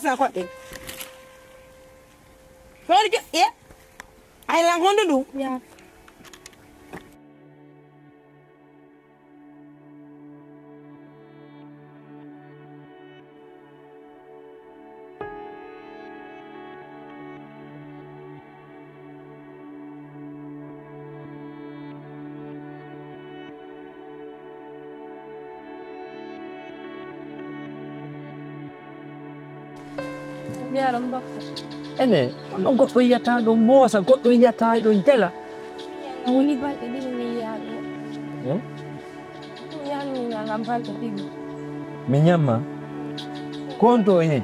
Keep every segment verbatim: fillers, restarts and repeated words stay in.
Ka koɗɗe. Ɗoon joƴƴe. Ay lan honɗo ɗum? Ya. Ene, on ɗon goɗɗo yiyata ɗon moosa, goɗɗo yiyata ɗon jala. Woni balɗe ɗiɗi mi yiyaano. Hmm? Mi yiyaano mi nana balɗe ɗiɗi. Mi nyamma. Ko on to o yehi?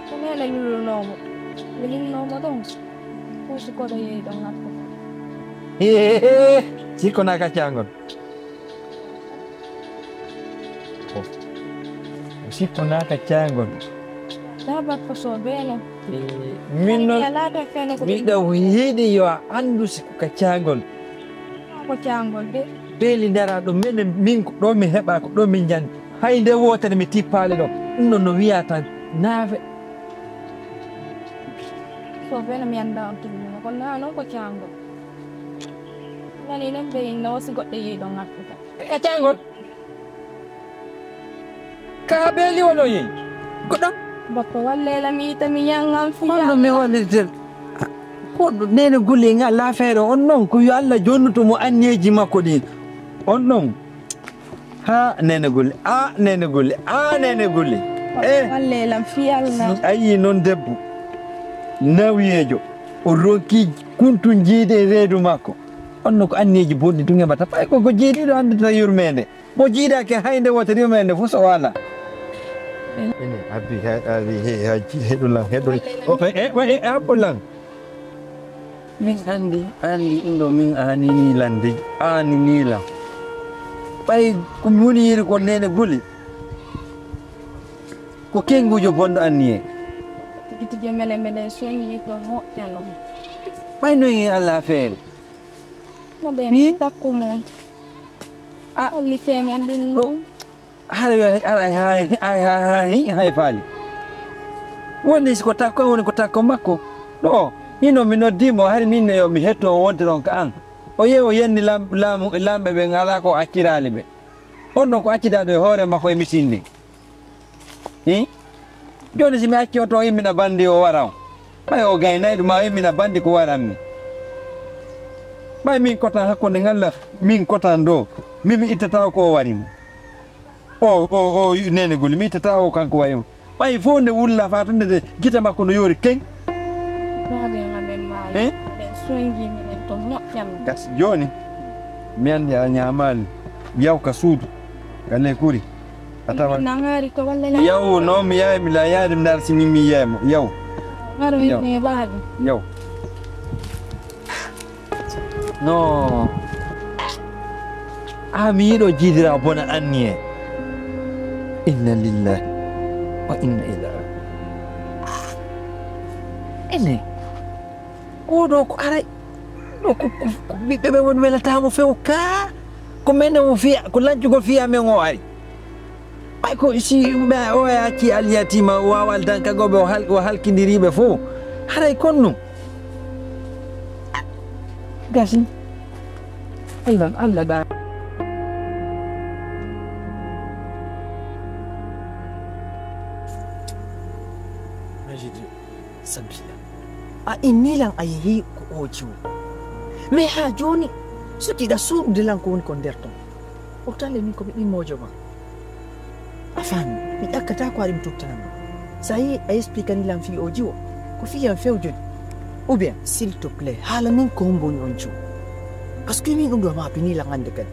Ko neene lulunoomo. Mi lulunoomo ɗon. Ko si koɗo yehi ɗon ngatto. Hee, hee, hee. Sikko naa kaccangol. O sikko naa kaccangol. Dabar ko so beno. Min noon miɗo yiɗi yo a anndu si ko kaccangol. Ko cangol de. Beeli ndara ɗo menen min ko ɗo mi heɓa ko ɗo min njandi. Hay nde wootere mi tippaali ɗo. Ɗum ɗon no wiya tan naafe. So beno mi annda on tigi ko naa noon ko cangol. Nani nen ɓe inno si goɗɗo yehi ɗon ngartuta. E caangol. Ka beeli wano yi. Goɗɗo. Bappa walle la mi ita mi yangan fiya. Honno mi wallirtel? Honno nene guli nga la feere on non ko yo Allah jonnuto mo anniyeji makko ɗin. On non. Ha nene guli. A nene guli. A nene guli. Eh. Walle lam fiyal na. Ayi non debbo. Nawiyejo. O ronki kuntun jiide e reedu makko. On no ko anniyeji bonɗi tun heɓata. Ɓay ko ko jiidiiɗo anndata yurmeende. Mo jiidaaki hay nde wootere yurmeende fof so waala. Ene abbi ha, ha, he, ha, heɗo lan, heɗo. O, e, e, e, e, abbo lan. Min anndi, anndi ɗum ɗo min aanini lan de, aanini lan. Ɓay ko mi woni yeru ko nene guli. Ko kengujo bonɗo anniye. Tigi tigi mele mele soñi ko moƴƴano. Ɓay no e Allah feere. No ɓe mi takku mon. A holli femen ɗum ɗum. Hara yo hay, hara hay, hay, hay, hay, hay faali. Woni si ko takko, woni ko takko makko. Ɗo, hino mi noddi mo, hari min ne yo mi hetto o wonte ɗon ka an. O yehi o yenni lam-, laamu, lamɓe ɓe ngalaa ko acciraali ɓe. On ɗon ko accidaaɗo e hoore makko e misin ni. Hi? Jooni si mi acci o to immina bandi o wara on. Ɓay o gaynay ɗum ma o immina bandi ko waran mi. Ɓay min kotan hakkunde ngal la, min kotan ɗo. Min mi ittata o ko o wari mo. O, o, o, nene guli, mi ittata o kanko wari mo. Ɓay fof nde wulla faa tun nde gite makko no yoori keŋ. Baaɓe amen maayi. Eh? Ɓen soynji minen to moƴƴam. Gas jooni. Mi anndi a ñaamaali. Yaw ka suudu. Ka lekuri. A tawa. Nangaari ko walle la. Yaw no mi yaay mi la yaade mi ndaar si mi mi yaay mo. Yaw. Ngaro yaw. Yaw. No. A mi yiɗo jiidira bona anniye. Inna lillahi wa inna ilaihi. Ene. Oɗo ko aray. Ɗo ko, ko, ko ɓiɓɓe ɓe woni welataamo few ka. Ko men o fiya, ko lancugol fiya men o ari. Ɓay ko si ɓe o acci alyatima o wawa aldankago ɓe o hal-, o halkindiri ɓe fof. Haray kon ɗum. Gasi. Allah, Allah da. Majidi, Sabila. A inni lan a yehi ko oji o. Mais ha joni, so tiɗa suuɗude lan ko woni ko nder ton. O tale min ko mi ɗimmojo ma. A faami, mi ƴakkata ko haɗi mi tottanama. So a yi a expliquani lan fii o jiwo, ko fii yan fewjoni. Ou bien, s'il te plaît, haala min ko hombo woni on jiwo. Parce que min ɗum ɗo ma bini lan hannde kadi.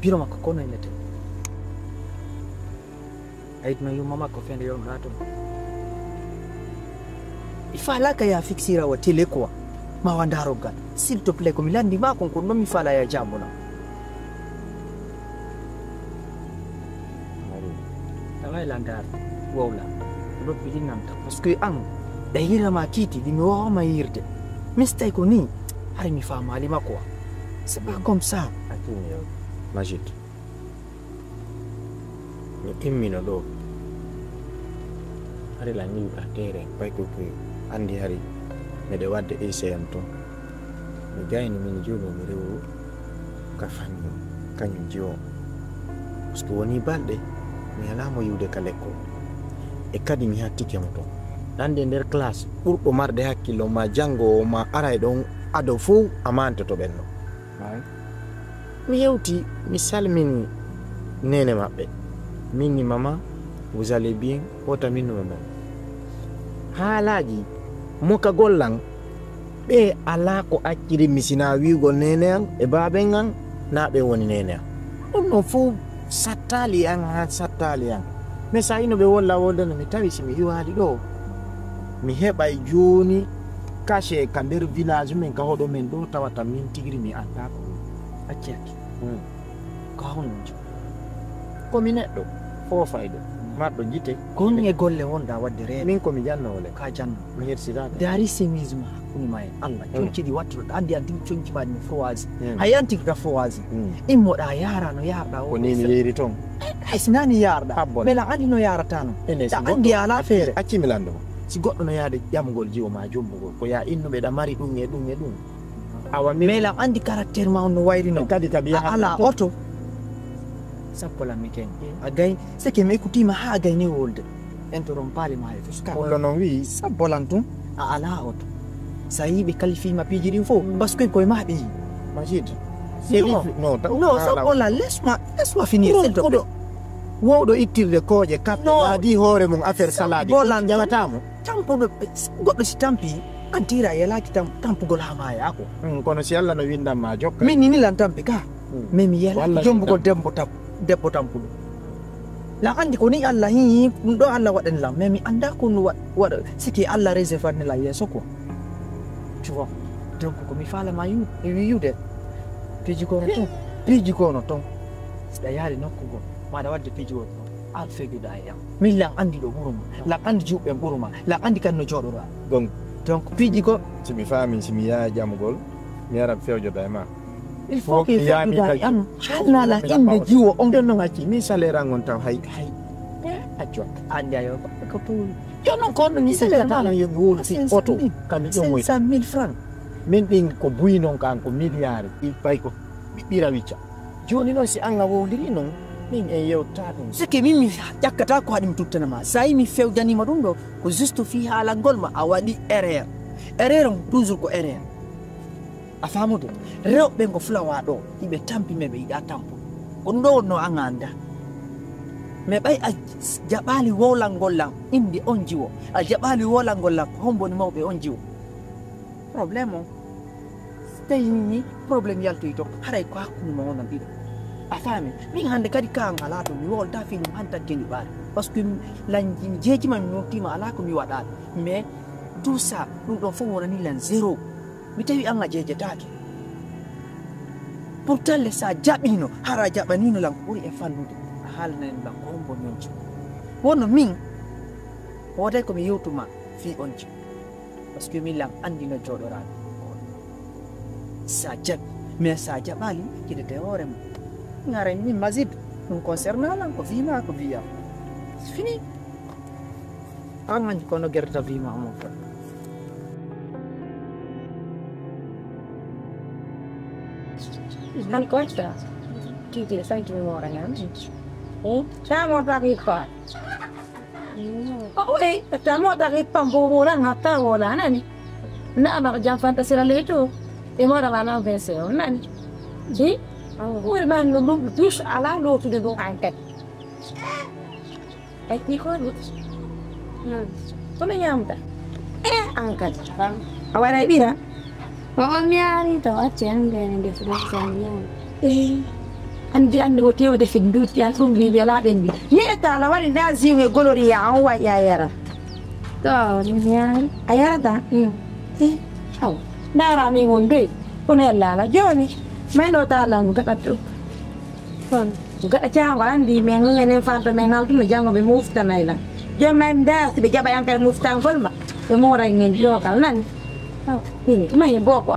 Biro makko kono innete. A yiɗno yumma makko fende yolmata toon. Mi faalaaka ya fixira wa télé quoi. Ma wa ndarogal. S'il te plaît, ko mi lanndi ma kon kon ɗon mi faala ya jambo na. Taway la ndar wowla. Loppi ɗin nam tan. Parce que an, ɗa yira ma kiiti, ɗi mi wawa ma yirde. Mistake ko ni, hari mi faamaali ma quoi. C'est pas comme ça. Attends, Majid. Mi immino ɗo. Hari la ngiwɗa tere paykoy koy andi hari meɗe wadde essai am ton. Mi gayni min jono mi rewu ka fanni kañum jiwo. Parce que woni balɗe mi alamo yiwde ka lekkol. E kadi mi hattike mo ton. Nande nder classe ɓurɗo marde hakkillo ma janngo ma aray ɗon ado fow a mantoto ɓenno. Mi yewti, mi salmini neene maɓɓe. Min ni mama, vous allez bien? Wota min no mama. Haalaaji mokagol lan ɓe alaa ko acciri mi sinaa wi'ugol neene an e baaben an naa ɓe woni neene an. Ɗum ɗon fow sattaali an haa sattaali an. Mais so a yino ɓe wolla woldano mi tawi si mi iwaali ɗo mi heɓay jooni kase ka nder village men ka hoɗo men ɗo tawata min tigiri mi andaa ko ɗum. Acci acci. Ko honno njo? Ko mi neɗɗo foofayɗo marɗo gite. Ko honno e golle wonɗa waɗde reeɗe? Min ko mi janno wole. Ka janno. Mi hersiraka. Dari semise ma hakkunde ma e Allah. Conci ɗi wattuɗo ɗa andi an tigi conci ma ɗi no froise. Hay an tigi ka froise. Immoɗa yaara no yaarɗa o. Ko ni mi yeeri ton. Hay si nani yaarɗa. Habbon. Mela andi no yaarata no. Ene si ɗa andi ala feere. Acci mi lando. Si goɗɗo no yaade ƴamugol jiwo ma jombugol ko ya innuɓe ɗa mari ɗum e ɗum e ɗum. Awa mi mela andi caractère ma on no wayri no. Kadi tabi a ala oto. Sappo lammi ken. A gay seke mi ekkutima ha a gayni wolde. Entoron paali ma e fuska. Pullo non wi. Sabbo lan tun a ala oto. Sa yi ɓe kalifima piiji ɗin fof parce que koye ma ɓe yi. Majid. Non, non, non, non, non, laisse-moi, laisse-moi finir, s'il te plaît. Wowɗo ittirde kooƴe kappe adi hoore mum affaire salade ƴamatamo. Tampuɗo goɗɗo si tampi an tira yelaki tampugol ha maya ko. Kono si Allah no windan ma jokka. Min ni lan tampi ka. Mais mi yelaki jombugol debbo tampuɗo. Lan andi ko ni Allah hi ɗum ɗo Allah waɗani lan mais mi anda ko no waɗa siki Allah réserve ni lan yeeso ko. Tu vois? Donc ko mi fala ma yu e wiyude piiji ko no ton. Piiji ko no ton. Siɗa yaali nokkugol maɗa wadde piiji won ton. An fejuɗa e am min lan andi ɗo ɓuruma lan andi juɓɓen ɓuruma lan andi kan no jooɗoɗa. Donc donc piiji ko si mi faami si mi yaha ƴamugol mi ara fewjoda e ma. Il faut que fewjuda e am haalnala inde jiwo on ɗon non acci min salaire an on taw hay hay accu andi ayo ko pawli yo non ko on ɗon ni salaire an yo mi wowlu si oto kam mi ƴomoy cinq cent mille francs. Min ɗin ko buy non kan ko milliard il pay ko ɓiɓɓira wicca. Jooni noon si an a wowliri noon min en yewta ɗum. Seke min mi ƴakkata ko haɗi mi tuttana ma sa yi mi fewjanima ɗum ɗo ko juste fii haalangol ma a waɗi erreur. Erreur on toujours ko erreur. A faamude rewɓe ngo fulawa ɗo iɓe tampi men ɓe yiɗa tampude ko ɗum ɗo wonno an a annda. Mais ɓay a jaɓaali wowlangol lan inde on jiwo a jaɓaali wowlangol lan ko hombo woni mawɓe on jiwo. Problème on so tawi ni problème yaltoyi to haray ko hakkunde ma onon ɗiɗo. A faami min hannde kadi ka ngala to mi wolta fii ɗum hannde tan keñi ɓaade parce que lanji mi jeejima mi nottima ala ko mi waɗaade. Mais tout ça ɗum ɗon fof wonani lan zéro. Mi tawi an a jeejetaake. Pourtant le sa jaɓino hara jaɓanino lan ko ɓuri e fannude a haalanani lan ko hombo ñonco. Wonno min wooday ko mi yewtuma fii on jiwo. Parce que min lan anndi no jooɗoraami. Sa jaɓi mais sa jaɓaali kidete hoore ma. Ngara min masib ɗum concerne lan ko vima ko viyam. Fini. An anndi kono gerta vima mon fot. An kosta tigi sanki mi mora nan. Sa mo tagi ko. Oy tamo tagi pambo bola ngata bola nani. Na ama jam fantasy la leto. E mora la na vingt euro nani. Di. Wuri man no lum dus ala lo tu de do ankat. Ay ni ko ni. Ko me nyamta. E ankat. Awara bira. Ko on mi ari to acci an gayne nde fuɗo saniyani. Andi andi ko tewde fi duuti an ɗum mbi wela ɓen mbi ni e tala waɗi nda ziw e goloriya on waɗi a yara. To ni mi ari a yarata. Aw ndara min won doy kono yallala joni mayno tala mo gaɗat ɗum. Kono gaɗa caango anndi men enen fanto men haltuno janngo ɓe moftanay lan. Joom ma en ndaara si ɓe jaɓa yan kay moftangol ma ɓe mooray ngen jookal nani. Mahi boko.